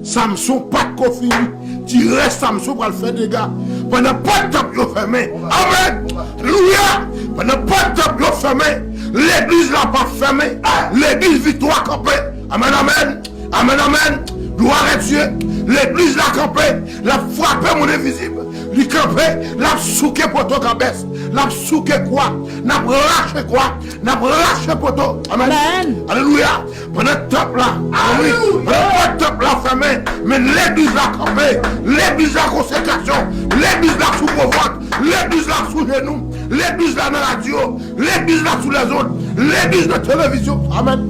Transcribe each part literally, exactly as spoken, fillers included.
Samson pa t ko fini. Ti rès Samson pral fè dega. Pandan pòt tanp yo fèmen. Amèn. Alelouya. Pandan pòt tanp yo fèmen, legliz la pa fèmen. Legliz Viktwa kanpe. Amèn, amèn. Amèn, amèn. Gloire à Dieu. Legliz la kanpe. L ap frape monn envizib. Li kanpe. L ap souke poto kabès. L ap souke kwa. N ap rache kwa. N ap rache poto. Amèn. Amèn. Alelouya. Pandan tanp la, wi, pandan pòt tanp la fèmen, men legliz la kanpe, legliz la konsekrasyon, legliz la sou gwo vant, legliz la sou jenou, legliz la nan radyo, legliz la sou lèzond, legliz nan televizyon. Amèn.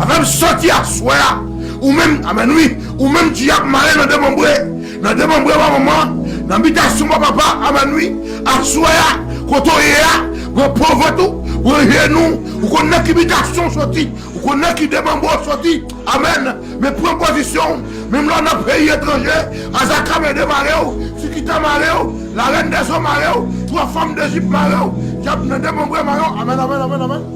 Avè m sòti aswè a, ou menm, amèn, wi, ou menm dyab mare nan demanbre, nan demanbre pa manman, nan bitasyon pa papa, amèn, wi, aswè a, kote w ye a, pran po vant ou, pran jenou, ou konn nan ki bitasyon w sòti, ou konn nan ki demanbre w sòti, amèn, men pran pozisyon w, menm lè w nan peyi etranje, azaka mede mare w, sikita mare w, larèn dèzò mare w, twa fanm dejip mare w, dyab nan demanbre mare w, amèn, amèn, amèn, amèn.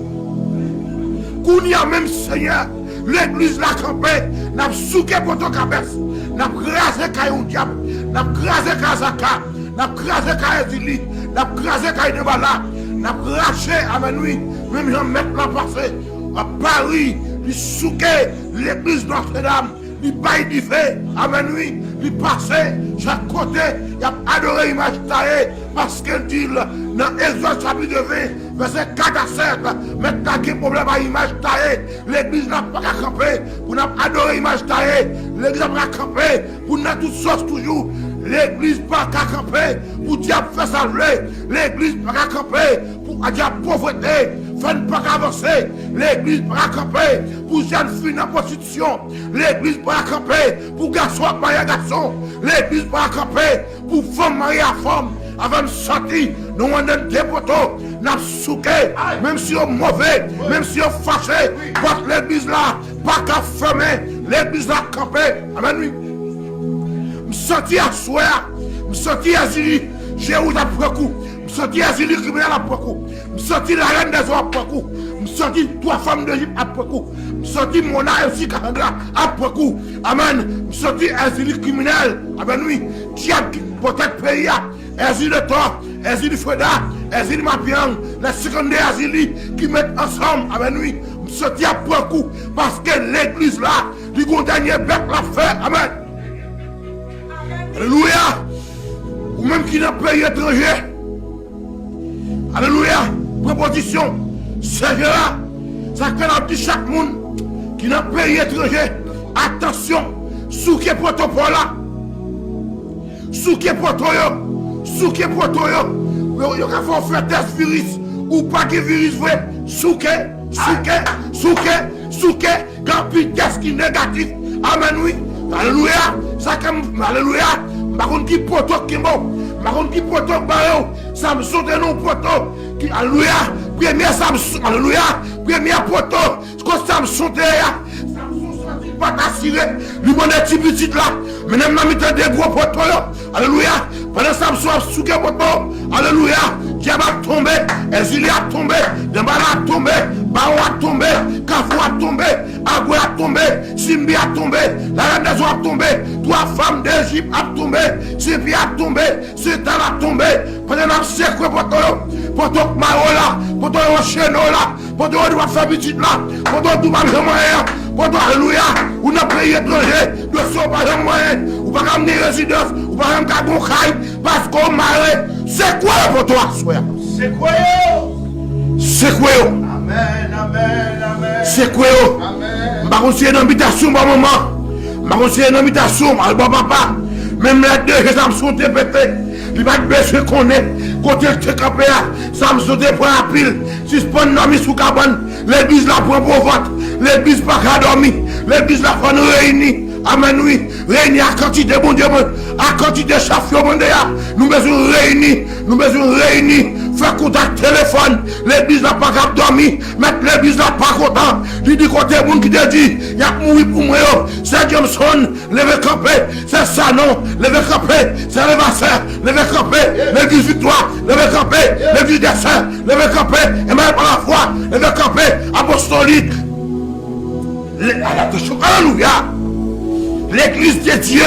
Kounye a menm, Senyè, legliz la kanpe, n ap souke poto kabès, n ap kraze kay yon dyab, n ap kraze kay azaka, n ap kraze kay Ezili, n ap kraze kay Debala, n ap rache, amèn, wi, menm jan mèt la pase, ap pari, li souke legliz Nòtredam, li bay dife, amèn, wi, li pase, chak kote, y ap adore imaj taye, paske l di l nan Egzòd chapit ven, vèsè kat a sèt, mèt la gen pwoblèm a imaj taye, legliz la pa ka kanpe pou n ap adore imaj taye, legliz la pa ka kanpe pou n nan tout sòs toujou, legliz pa ka kanpe pou dyab fè sa l vle, legliz pa ka kanpe pou dyab povrete fè n pa ka avanse, legliz pa ka kanpe pou jèn fi nan pwostitisyon, legliz pa ka kanpe pou gason ap marye a gason, legliz pa ka kanpe pou fanm marye a fanm. Avè m sòti, nou andan de poto, n ap souke, menm si yo move, menm si yo fache, pòt legliz la pa ka fèmen, legliz la kanpe. Amèn, wi. M sòti aswè a, m sòti Ezili, Jewou ap pran kou, m sòti Ezili kriminèl ap pran kou, m sòti larèn dèzò ap pran kou, m sòti twa fanm dejip ap pran kou, m sòti Mona Elsi Kasandra ap pran kou. Amèn. M sòti Ezili kriminèl. Amèn, wi. Dyab ki pwotèk peyi a. Ezili Tò, Ezili Freda, Ezili Mapyang, lè senkannde Ezili ki met ansanm. Amèn, wi. M sòti ap pran kou, paske legliz la, li gon dènye bèt l ap fè. Amèn. Alelouya. Ou menm ki nan peyi etranje, alelouya, pran pozisyon. Sèje la, sa k fè n ap di chak moun ki nan peyi etranje, atansyon, souke poto pa w la. Souke poto yo, souke poto yo. Yo, yo ka fè w fè tès viris, ou pa gen viris vre. Souke, souke, souke, souke. Gen anpil tès ki negatif. Amèn, wi. Alelouya. Sa ke m, alelouya. M pa konn ki poto k kenbe w. M pa konn ki poto k bare w. Samson te nan yon poto. Ki, alelouya. Premye Samson, alelouya. Premye poto. Kot Samson te ye a? Samson sòti, li pa t asire. Li mande ti pitit la. Mennen m nan mitan de gwo poto yo. Alelouya. Pandan Samson ap souke poto, alelouya, dyab ap tonbe, Ezili ap tonbe, Danbala ap tonbe, Bawon ap tonbe, Kafou ap tonbe, Agwe ap tonbe, Simbi ap tonbe, Larèn dèzò ap tonbe, twa fanm Dejip ap tonbe, Senpyè ap tonbe, Sental ap tonbe. Pandan n ap sekwe poto yo, poto k mare w la, poto yo anchene w la, poto yo di w ap fè pitit la, poto yo di w p ap janm anyen an, poto, alelouya, ou nan peyi etranje, dosye w pa janm anyen, ou pa ka mennen rezidans, ou pa janm ka gon kay, paske w mare. Sekwe yo poto aswè a. Sekwe yo. Sekwe yo. Amèn, amèn, amèn. Sekwe yo. Amèn. M pa konn si se nan bitasyon w bò manman. M pa konn si se nan bitasyon w al bò papa. Menm lè de je Samson te pete, li pa t bezwen konnen kote l te kanpe a. Samson te pran apil. Sispann dòmi sou kabann. Legliz la pran pwovòt. Legliz pa ka dòmi. Legliz la fò nou reyini. Amèn, wi. Reyini ak kantite Bondye, a kantite chèf yo mande a. Nou bezwen reyini. Nou bezwen reyini. Fè kontak telefòn. Legliz la pa kab dòmi. Mèt legliz la pa kontan. Li di kote moun ki te di y ap mouri pou mwen yo. Sè Jameson, leve kanpe. Sè Sanon, leve kanpe. Sè Levasè, leve kanpe. Legliz Viktwa, leve kanpe. Legliz dè Sè, leve kanpe. Emmanuel par la foi, leve kanpe. Apostolik. Alelouya. Legliz de Dye,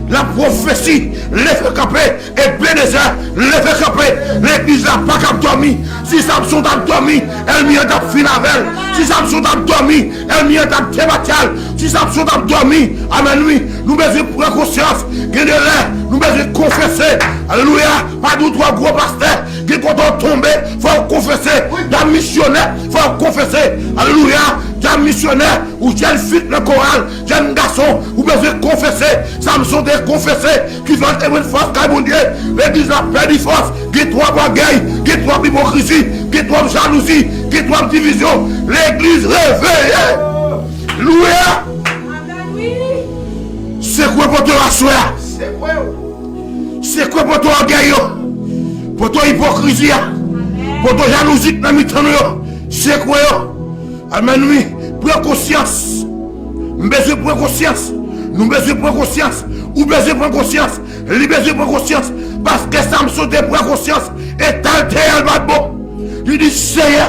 lapwofesi, leve kanpe, Ebenezè, leve kanpe. Legliz la pa kab dòmi. Si Samson t ap dòmi, ènmi an t ap fin avè l. Si Samson t ap dòmi, ènmi an t ap debati al. Si Samson t ap dòmi, amèn wi, nou bezwen pran konsyans. Gen de lè, nou bezwen konfese. Alelouya. Pa di w twò gwo pastè. Gen kote w tonbe, fò w konfese. Dam misyonè, fò w konfese. Alelouya. Dam misyonè, ou jèn fi nan koral, jèn gason, ou bezwen konfese. Samson te konfese, ki fè l te jwenn fòs kay Bondye. Legliz la pèdi fòs, gen twòp ògèy, gen twòp ipokrizi, gen twòp jalouzi, gen twòp divizyon. Legliz reveye! Louwe a! Sekwe poto yo aswè a! Sekwe poto ògèy yo! Poto ipokrizi a! Poto jalouzi k nan mitan nou yo! Sekwe yo! Amèn wi. Pran konsyans. M bezwen pran konsyans. Nou bezwen pran konsyans. Ou bezwen pran konsyans. Li bezwen pran konsyans. Paske Samson te pran konsyans. Eta l te ye a l pa t bon. Li di, Senyè,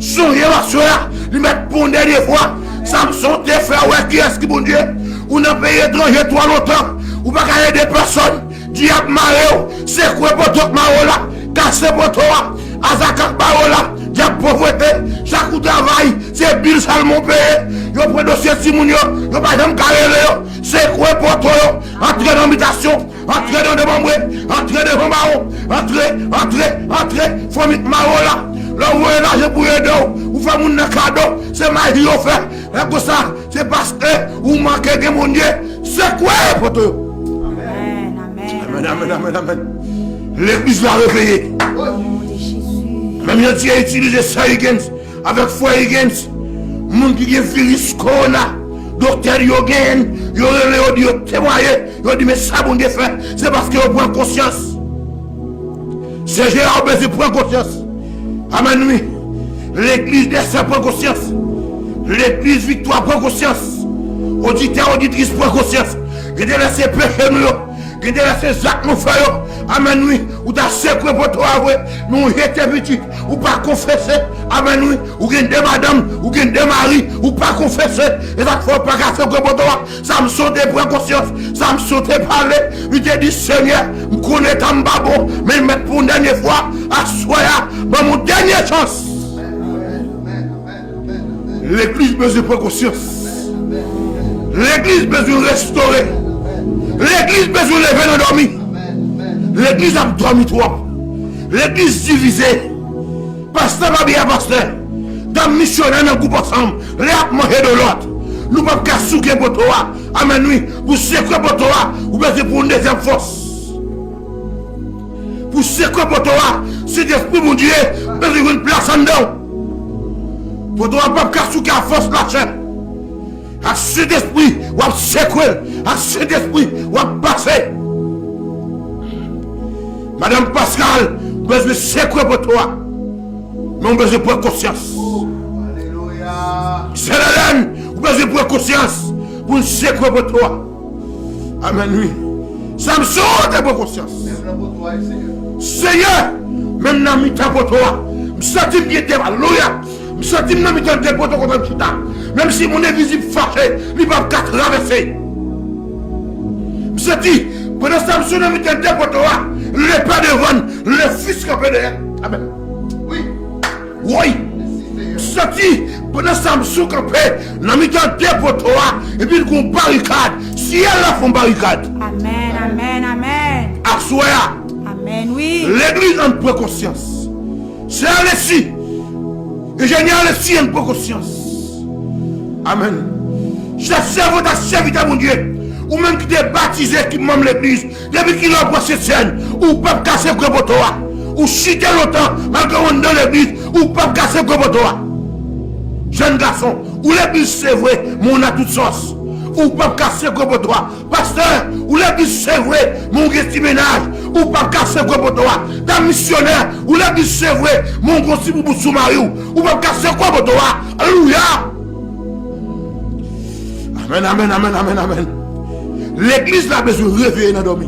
sonje m aswè a. Li mèt pou yon dènye fwa. Samson te fè wè kiyès ki Bondye. Ou nan peyi etranje twò lontan. Ou pa ka ede pèsonn. Dyab mare w, sekwe poto k mare w la, kase poto a, azaka k mare w la, dyab povrete, chak ou travay, se bil sèlman w peye, yo pran dosye timoun yo, yo pa janm ka rele yo, sekwe poto yo, antre nan bitasyon, antre nan demanbre, antre devan bawon, antre, antre, antre, fanmi k mare w la, lè w voye lajan pou yo ede w, ou fè moun nan kado, se maji yo fè, lè konsa, se paske ou manke gen Bondye, sekwe poto yo. Amèn, amèn, amèn, amèn, amèn. Legliz la reveye. Menm jan Dye itilize sè Higgins avèk frè Higgins, moun ki gen viris kowona, doktè yo genyen, yo rele yo di yo temwaye, yo di men sa Bondye fè, se paske yo pran konsyans. Se Jera ou bezwen pran konsyans. Amèn wi. Legliz Dèsè pran konsyans. Legliz Viktwa pran konsyans. Oditè, oditris pran konsyans. Gen de lè se peche nou yo. Gen de lè se zak nou fè yo. Amèn wi. Ou ta sekwe poto a vre. Men ou jete pitit. Ou pa konfese. Amèn wi. Ou gen de madanm. Ou gen de mari. Ou pa konfese. E sa k fè ou pa ka sekwe poto a. Samson te pran konsyans. Samson te pale. Li te di, Senyè, m konnen tan m pa bon, men m mèt pou yon dènye fwa. Aswè a, ban m yon dènye chans. Legliz bezwen pran konsyans. Legliz bezwen restore. Legliz bezwen leve nan dòmi. Legliz ap dòmi twòp. Legliz divize. Pastè pa byen a pastè. Dam misyonè nan gwoup ansanm. Lè y ap manje de lòt. Nou p ap ka souke poto a. Amèn wi. Pou sekwe poto a, ou bezwen pou yon dezyèm fòs. Pou sekwe poto a, Sentespri Bondye bezwen jwenn plas anndan w. Poto a p ap ka souke a fòs lachè. Ak Sentespri, w ap sekwe l. Ak Sentespri, w ap pase. Madanm Pascal, ou bezwen sekwe poto a. Men ou bezwen pran konsyans. Sè Lèlèn, ou bezwen pran konsyans pou n sekwe poto a. Amèn wi. Samson te pran konsyans. Senyè, menm nan mitan poto a, m santi m gen de, alelouya. M santi m nan mitan de poto kote m chita. Menm si moun envizib fache, li p ap ka travèse. M santi, pandan Samson nan mitan de poto a, lepe devan l, lefis kanpe dèyè. Amèn. Wi. Woy. M santi, pandan Samson kanpe nan mitan de poto a, epi l gen yon barikad. Syèl la fè yon barikad. Amèn, amèn, amèn. Aswè a. Amèn, wi. Legliz, ann pran konsyans. Sè Alexis, enjenyè Alexis, ann pran konsyans. Amèn. Chèf sèvant ak sèvitè Bondye, ou menm ki te batize, ki manm legliz, depi kilè w pran Sentsèn, ou p ap ka sekwe poto a. Ou chite lontan, malgre w anndan legliz, ou p ap ka sekwe poto a. Jèn gason, ou legliz se vre, men w nan tout sòs. Ou p ap ka sekwe poto a. Pastè, ou legliz se vre, men w gen ti mennaj, ou p ap ka sekwe poto a. Dam misyonè, ou legliz se vre, men w gen yon ti boubout sou mari w, ou p ap ka sekwe poto a. Alelouya! Amèn, amèn, amèn, amèn, amèn. Legliz la bezwen reveye nan dòmi.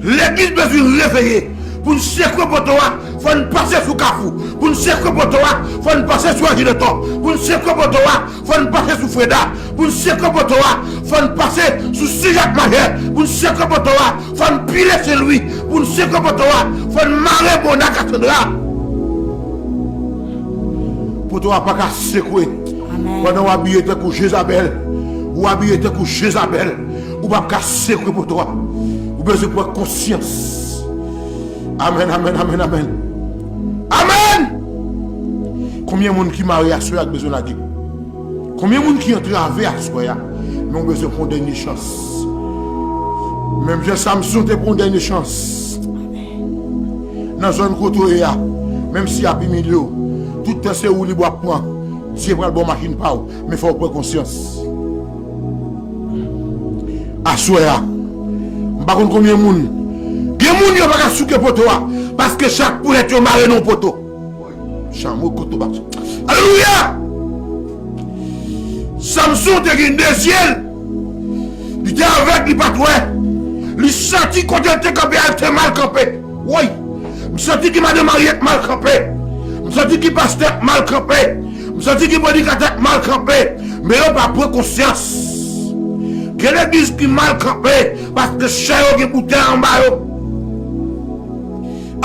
Legliz bezwen reveye pou n sekwe poto a, Fò n pase sou Kafou. Pou n sekwe poto a, fò n pase sou Anjinotò. Pou n sekwe poto a, fò n pase sou Freda. Pou n sekwe poto a, fò n pase sou Sijak Majè. Pou n sekwe poto a, fò n pile Sen Lwi. Pou n sekwe poto a, fò n mare Bona Kasandra. Poto a pa ka sekwe. Pandan w abiye tankou Jezabèl, ou abiye tankou Jezabèl, ou p ap ka sekwe poto a. Ou bezwen pran konsyans. Amèn, amèn, amèn, amèn. Amèn! Konbyen moun ki mare aswè a k bezwen lage? Konbyen moun ki antrave aswè a? Men w bezwen pran yon dènye chans. Menm jan Samson te pran yon dènye chans. Nan zòn kote w ye a, menm si y ap imilye w, tout tan se ou li w ap pran. Dye pral ba w machin pa w, men fò w pran konsyans. Aswè a, m pa konn konbyen moun. Gen moun yo pa ka souke poto a, paske chak ponyèt yo mare nan yon poto. Chanmo koto ba. Alelouya! Samson te gen de zye l. Li te avèg, li pa t wè. Li santi kote l te kanpe a, l te mal kanpe. Woy! M santi ki madanm Maryèt mal kanpe. M santi ki pastè mal kanpe. M santi ki predikatè mal kanpe. Men yo pa pran konsyans. Gen legliz ki mal kanpe paske chè yo gen boutèy anba yo.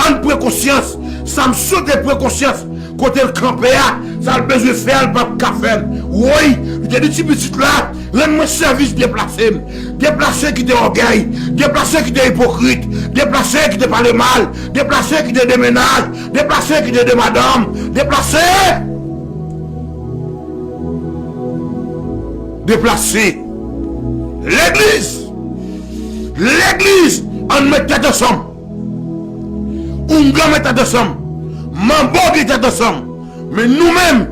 Ann pran konsyans. Samson te pran konsyans. Kote l kanpe a, sa l bezwen fè a, l p ap ka fè l. Woy, li te di ti pitit la, rann mwen sèvis, deplase m. Deplase kite ògèy, deplase kite ipokrit, deplase kite pale mal, deplase kite de mennaj, deplase kite de madanm, deplase! Deplase. Legliz! Legliz! Ann met tèt ansanm! Oungan met tèt ansanm! Manbo gen tèt ansanm! Men nou menm,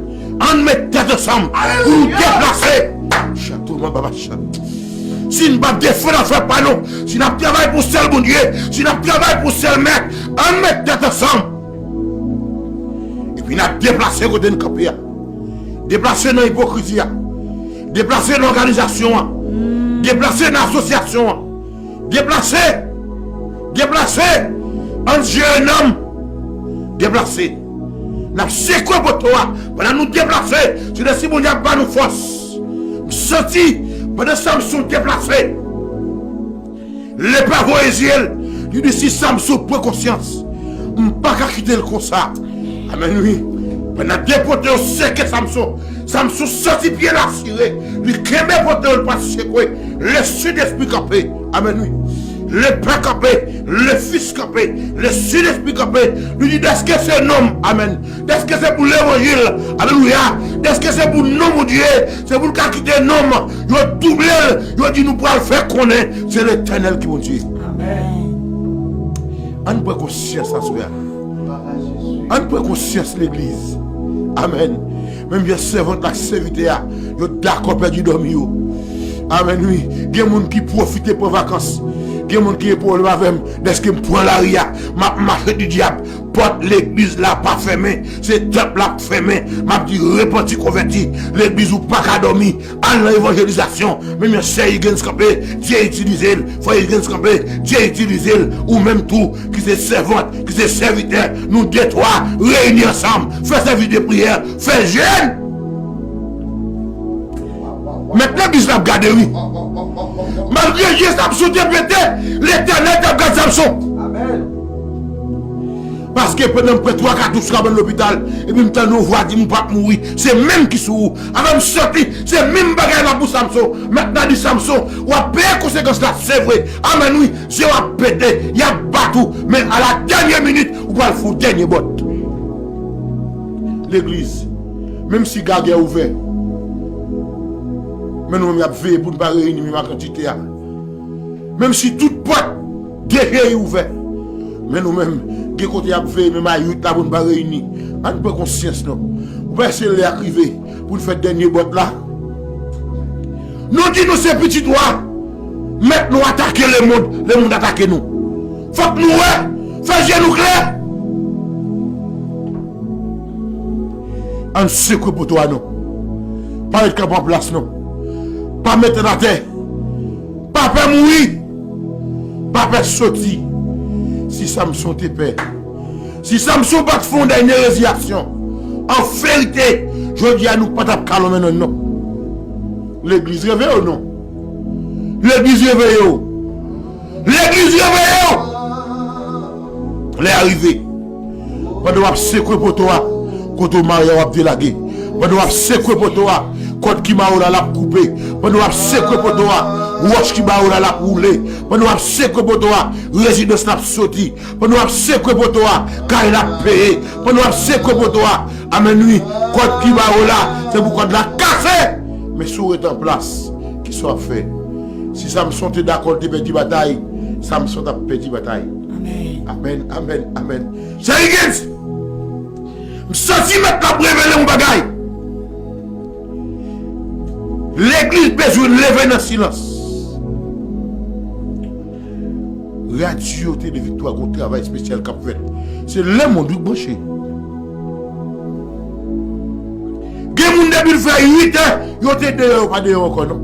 ann met tèt ansanm pou nou deplase. Chato manbaba chan. Si n p ap defann afè pa nou, si n ap travay pou sèl Bondye, si n ap travay pou sèl Mèt, ann met tèt ansanm. Epi n ap deplase kote n kanpe a. Deplase nan ipokrizi a. Deplase nan òganizasyon an. Deplase nan asosyasyon an. Deplase! Deplase! Ann jere nanm! Deplase! N ap sekwe poto a. Pandan nou deplase, se lespri Bondye ap ba nou fòs. M santi, pandan Samson deplase, Lepè voye zye l. Li di, si Samson pran konsyans, m pa ka kite l konsa. Amèn, wi. Pandan de poto yo seke Samson, Samson santi pye l asire. Li kenbe poto yo, l pa sekwe. Lesentespri kanpe. Amèn, wi. Lepè kanpe. Lefis kanpe. Lesentespri kanpe. Li di, dèske se non m. Amèn. Dèske se pou levanjil. Alelouya. Dèske se pou non Bondye. Se pou l ka kite non m. Yo double l. Yo di, nou pral fè konnen se Letènèl ki Bondye. Amèn. Ann pran konsyans aswè a. Ann pran konsyans, legliz. Amèn. Menm jan sèvant la ak sèvitè a, yo dakò pèdi dòmi yo. Amèn, wi. Gen moun ki pwofite pran vakans. Gen moun ki gen pwoblèm avè m. Dèske m pran lari a, m ap mache di dyab. Pòt legliz la pa fèmen. Se tanp la k fèmen. M ap di, repanti, konvèti. Legliz ou pa ka dòmi. Al nan evanjelizasyon. Menm jan Sè Higgins kanpe, Dye itilize l. Frè Higgins kanpe, Dye itilize l. Ou menm tou, ki se sèvant, ki se sèvitè, nou de twa, reyini ansanm, fè sèvis de priyè, fè jèn. Mèt legliz la ap gade, wi. Malgre je Samson te pete, Letènèl t ap gade Samson. Amèn. Paske pandan m pran twa katouch kabann lopital, epi m tande yon vwa di m ou p ap mouri, se menm ki sou ou. Avan m soti, se menm bagay la pou Samson. Mèt la di Samson, w ap peye konsekans la, se vre. Amèn, wi, je w ap pete, y ap bat ou, men a la dènyè minit, ou pral fè yon dènyè bòt. Legliz, menm si gagè ouvè, men nou menm y ap veye pou n pa reyini menm ak antite a. Menm si tout pòt deje ouvè, men nou menm, gen kote y ap veye menm a uit la pou n pa reyini. Ann pran konsyans, non. Ou pa wè se lè a k rive pou n fè dènye bòt la? Nou di nou se pitit wa, mèt nou atake lemonn, lemonn atake nou. Fòk nou wè, fè je nou klè. Ann sekwe poto a, non. Pa ret kanpe an plas, non. Pa met tèt atè. Pa pè mouri. Pa pè soti. Si Samson te pè, Si Samson pa t fè yon dènye reziyasyon, an verite, jodi a nou pa t ap ka lonmen non l non. Legliz reveye w non. Legliz reveye w. Legliz reveye w. Lè a rive. Pandan w ap sekwe poto a, kote w marye a w ap delage. Pandan w ap sekwe poto a, kòd ki mare w la l ap koupe. Pandan w ap sekwe poto a, wòch ki mare w la l ap woule. Pandan w ap sekwe poto a, rezidans la ap soti. Pandan w ap sekwe poto a, kay la ap peye. Pandan w ap sekwe poto a, amèn wi, kòd ki ba w la, se pou kòd la kase. Men si w ret an plas, kisa w ap fè? Si Samson te dakò l te pèdi batay, Samson t ap pèdi batay. Amèn, amèn, amèn. Cheri Gates, m santi Mèt la ap revele yon bagay. Legliz bezwen leve nan silans. Radyo Tele Viktwa gon travay espesyal k ap fèt. Se lemonn wi k branche. Gen moun depi l fè uit è, yo te deyò, yo pa deyò ankò non.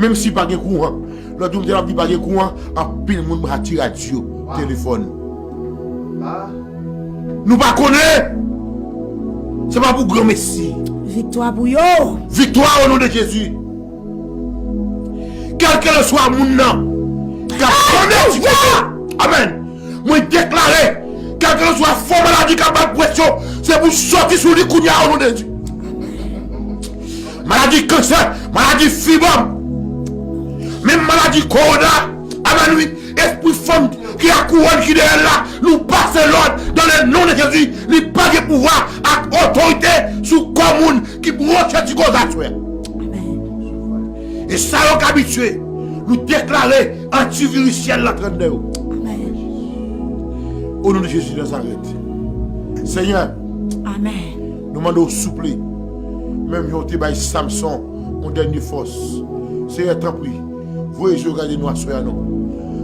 Menm si pa gen kouran. Lòt jou m te ap di pa gen kouran, anpil moun pati radyo, telefòn. Nou pa konnen. Se pa pou granmesi. Viktwa pou yo. Viktwa o non de Jezi. Kèlkelanswa moun nan k ap konnen ti kote. Amèn. Mwen deklare, kèlkelanswa fò maladi k ap bat presyon, se pou soti sou li kounye a o non de Jezi. Maladi kansè, maladi fibwòm, menm maladi kowona, amèn wi, espri fanm ki a kouwòn ki dèyè l la, nou pase lòd dans le nom de Jésus, li pa gen pouvwa ak otorite sou kò moun ki branche ti koze aswè. E sa yo k abitye, nou deklare antivirisyèl la trannde yo. O non de Jezi Nazarèt. Senyè, nou mande w souple, menm jan w te bay Samson yon dènye fòs. Senyè, tanpri, voye je w gade nou aswè a non.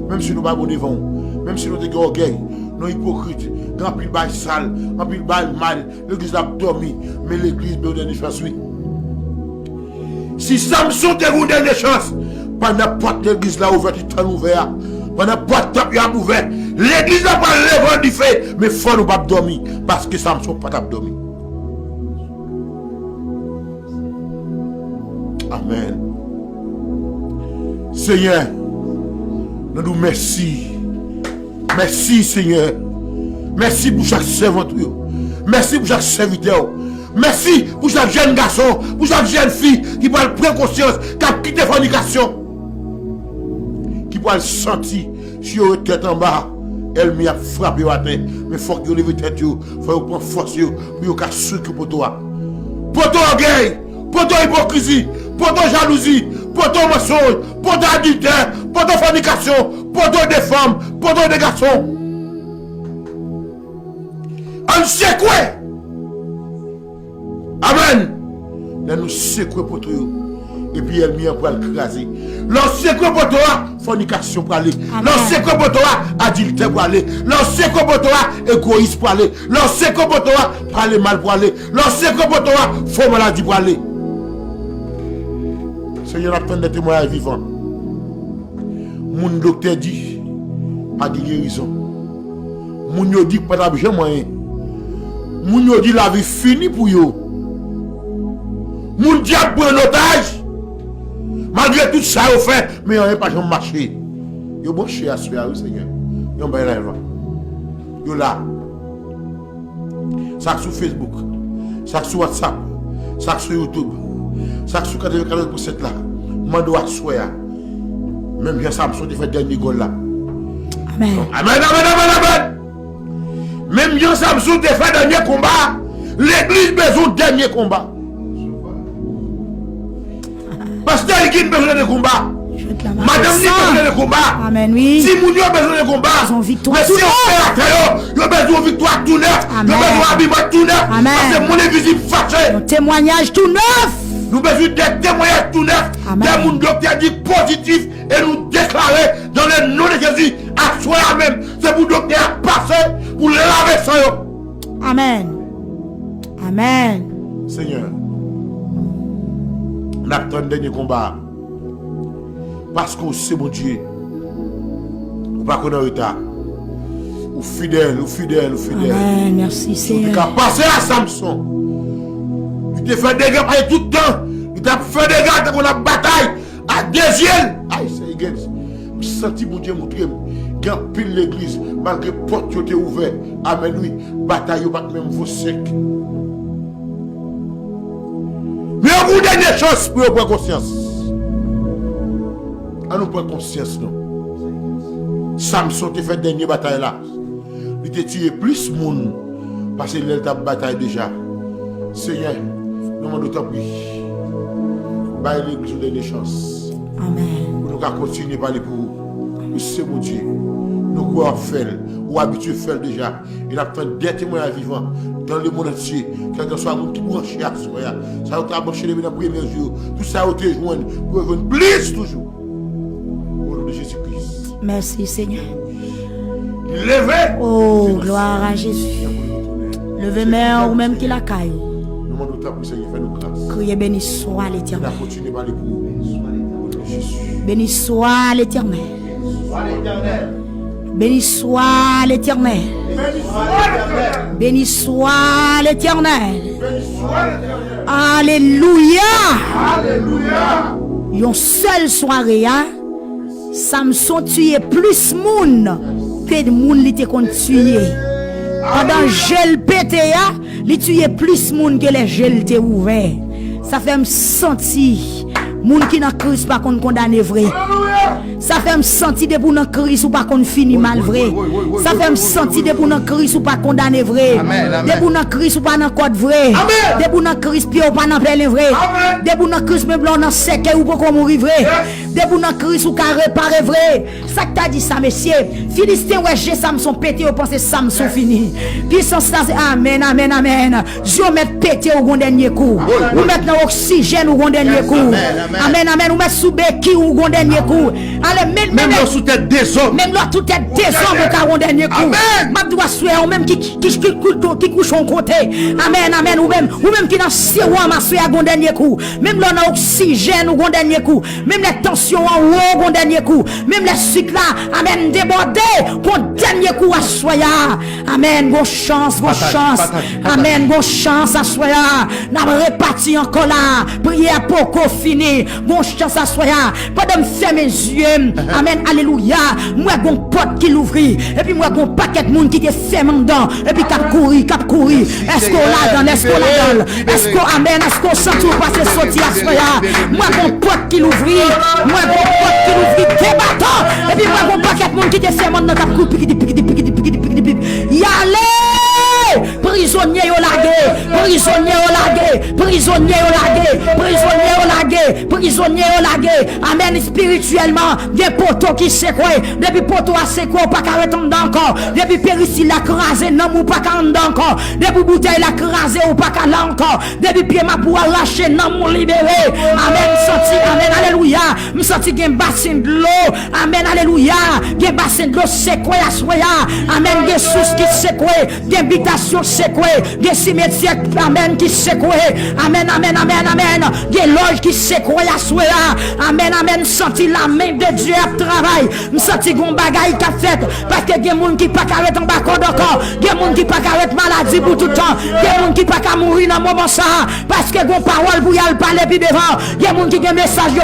Menm si nou pa bon devan w, menm si nou te gen ògèy, nou ipokrit, gen anpil bagay sal, anpil bagay mal, legliz la ap dòmi, men legliz bezwen dènye chans wi. Si Samson te gen yon dènye chans, pandan pòt legliz la ouvè, ti tann ouvè a, pandan pòt tanp yo ap ouvè, legliz la pral leve an dife, men fò nou p ap dòmi, paske Samson pa t ap dòmi. Amèn. Senyè, nou di w mèsi. Mèsi, Senyè. Mèsi pou chak sèvant ou yo. Mèsi pou chak sèvitè w. Mèsi pou chak jèn gason, pou chak jèn fi ki pral pran konsyans, k ap kite fònikasyon, ki pral santi si yo ret tèt anba, ènmi ap frape yo atè. Men fòk yo leve tèt yo, fò yo pran fòs yo, pou yo ka sekwe poto a. Poto ògèy, poto ipokrizi, poto jalouzi, poto mansonj, poto adiltè, poto fònikasyon, poto de fanm, poto de gason. Ann sekwe! Amèn! Lè nou sekwe poto yo, epi ènmi an pral kraze. Lè w sekwe poto a, fònikasyon prale. Lè w sekwe poto a, adiltè prale. Lè w sekwe poto a, egoyis prale. Lè w sekwe poto a, pale mal prale. Lè w sekwe poto a, fo maladi prale. Senyè, n ap tann de temwayaj vivan. Moun doktè di pa gen gerizon. Moun yo di pa t ap janm anyen. Moun yo di lavi fini pou yo. Moun dyab pran an otaj. Malgre tout sa yo fè, men anyen pa janm mache. Yo branche aswè a wi, Senyè. Yon bay live la. Yo la. Sa k sou Facebook, sa k sou WhatsApp, sa k sou YouTube, sa k sou katrevennkatòz pwen sèt la, mande w aswè a. Menm jan Samson te fè dènye gòl la. Amèn. Amèn, amèn, amèn, amèn. Menm jan Samson te fè dènye konba a, legliz bezwen dènye konba. Pastè Elgin bezwen de konba. Madanm li bezwen de konba. Amèn, wi. Timoun yo bezwen de konba. Mesye operatè yo, yo bezwen yon viktwa tou nèf. Yo bezwen yon abiman tou nèf. Amèn. Paske monn envizib fache. Yon temwayaj tou nèf. Nou bezwen de temwayaj tou nèf. Amèn. De moun doktè di pozitif e nou deklare dans le nom de Jésus, aswè a menm, se pou doktè a pase pou lave san yo. Amèn. Amèn. Senyè, n ap tann dènye konba a. Paske w se Bondye. Ou pa konn an reta. Ou fidèl, ou fidèl, ou fidèl. Amèn. Mèsi, Senyè. Si w te ka panse a Samson, li te fè dega pase tout tan. Li t ap fè dega tankou l ap batay ak de zye l. Ay, Senyè, m santi Bondye montre m gen anpil legliz, malgre pòt yo te ouvè. Amèn, wi. Batay yo pa t menm vo senk. Men yo gen yon dènye chans pou yo pran konsyans. An nou pran konsyans, non. Samson te fè dènye batay la. Li te tiye plis moun pase lè l t ap batay deja. Senyè, nou mande w tanpri, bay legliz yon dènye chans. Amèn. Pou nou ka kontinye pale pou ou. Ou se Bondye. Nou kwè w ap fè l. Ou abitye fè l deja. E n ap tann de temwayaj vivan dans le monde entier. Kèlkeswa moun ki branche aswè a, sa yo ta branche depi nan premye jou yo, tout sa yo te jwenn, pou yo jwenn plis toujou. O non de Jezi Kris. Mèsi, Senyè. Leve. Oh, gloire à Jésus. Leve men, ou menm ki lakay ou. Nou mande w tanpri, Senyè, fè nou gras. Kriye, béni soit l'Éternel. N ap kontinye pale pou ou. O non de Jezi. Béni soit l'Éternel. Béni soit l'Éternel. Béni soit l'Éternel. Alelouya. Yon sèl sware a, Samson tiye plis moun ke moun li te konn tiye. Pandan je l pete a, li tiye plis moun ke lè je l te ouvè. Sa fè m santi moun ki nan Kris pa konn kondane vre. Sa fè m santi depi w nan Kris ou pa konn fini mal vre. Sa fè m santi depi w nan Kris ou pa kondane vre. Depi w nan Kris ou pa nan kòd vre. Depi w nan Kris pye w pa nan pèlen vre. Depi w nan Kris menm lè w nan sèkèy ou poko mouri vre. Depi w nan Kris ou ka repare vre. Sa k ta di sa, mesye? Filisten wè je Samson pete, yo panse Samson fini. Pisans la se amèn, amèn, amèn. Zye w mèt pete, ou gon dènye kou. Ou mèt nan oksijèn, ou gon dènye kou. Amèn, amèn. Ou mèt sou beki, ou gon dènye kou. Ale, men, men, menm lè w sou tèt dezòm. Menm lè w sou tèt dezòm, ou ka gon dènye kou. M ap di w aswè a, ou menm ki, ki, ki, ki, ki kouche yon kote. Amèn, amèn. Ou menm, ou menm ki nan sewòm aswè a, gon dènye kou. Menm lè w nan oksijèn, ou gon dènye kou. Menm lè tansyon an wo, gon dènye kou. Menm lè sik la, amèn, debòde, gon dènye kou aswè a. Amèn, gon chans, gon chans. Amèn, gon chans aswè a. N ap repati ankò la. Priyè a poko fini. Gon chans aswè a. Pandan m fèmen zye m, amèn, alelouya, m wè gon pòt ki louvri. Epi m wè gon pakèt moun ki te fèmen anndan. Epi k ap kouri, k ap kouri. Èske w ladan l? Èske w ladan l? Èske w, amèn, èske w santi w pase soti aswè a? M wè gon pòt ki louvri. M wè gon pòt ki louvri. Debatan. Epi m wè gon pakèt moun ki te fèmen anndan k ap kouri. Pikidi, pikidi, pikidi, pikidi, pikidi, pikidi. Y ale! Prizonye yo lage. Prizonye yo lage. Prizonye yo lage. Prizonye yo lage. Prizonye yo lage. Amèn. Espirityèlman, gen poto ki sekwe. Depi poto a sekwe, ou pa ka ret anndan ankò. Depi perisil la kraze, nanm ou pa ka anndan ankò. Depi boutèy la kraze, ou pa ka la ankò. Depi pye mapou a rache, nanm ou libere. Amèn. M santi, amèn, alelouya. M santi gen basen dlo. Amèn, alelouya. Gen basen dlo sekwe aswè a. Amèn. Gen sous ki sekwe. Gen bitasyon sekwe. Gen simetyè, amèn, ki sekwe. Amèn, amèn, amèn, amèn. Gen lòj ki sekwe aswè a. Amèn, amèn. M santi lamen de Dye ap travay. M santi gon bagay k ap fèt. Paske gen moun ki pa ka ret anba kòd ankò. Gen moun ki pa ka ret maladi pou tout tan. Gen moun ki pa ka mouri nan moman sa a. Paske gon pawòl pou y al pale pi devan. Gen moun ki gen mesaj yo